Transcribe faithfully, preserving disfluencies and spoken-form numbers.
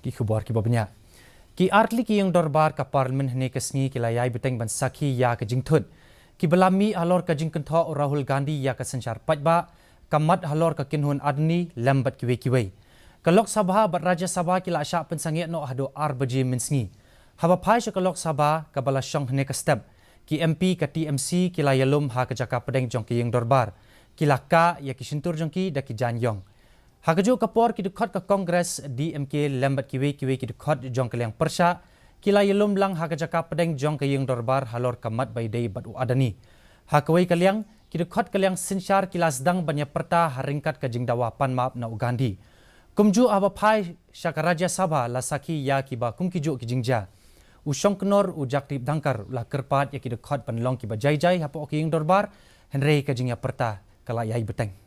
Ki khubor kiba bniah. Ki artylli ki ïing dorbar ka Parliament hynne ka sngi ki la ïai bteng ban sakhi ïa ka jingthut kiba la mih halor ka jingkynthoh u Rahul Gandhi ïa ka synshar paidbah, ka mat halor ka kynhun Adani lem bad kiwei kiwei. Ka Lok Sabha bad Rajya Sabha ki la shah pynsangeh noh haduh ar baje mynsngi. Haba phai sha ka Lok Sabha kaba la shong hynne ka step, ki M P ka T M C ki la ïalum ha ka jaka pdeng jong ka ïing dorbar. Ki la kah ïa ki shyntur jong ki da ki jaiñ ïong. Ha kajuh ka por ki dkhot ka Congress, D M K lem bad kiwei kiwei ki dkhot jong ka liang pyrshah ki la ïalum lang ha ka jaka pdeng jong ka ïing dorbar halor ka mat ba ïadei bad u Adani. Ha kawei ka liang, ki dkhot ka liang synshar ki la sdang ban ïa pyrta ha ryngkat ka jingdawa pan map na u Gandhi. Kumjuh haba phai sha ka Rajya Sabha la sakhi ïa kiba kum ki juh ki jingjia. U shongknor u Jagdeep Dhankhar u la kyrpad ïa ki dkhot ban long kiba jai jai hapoh ka ïing dorbar, hynrei ka jingïapyrta ka la ïai bteng.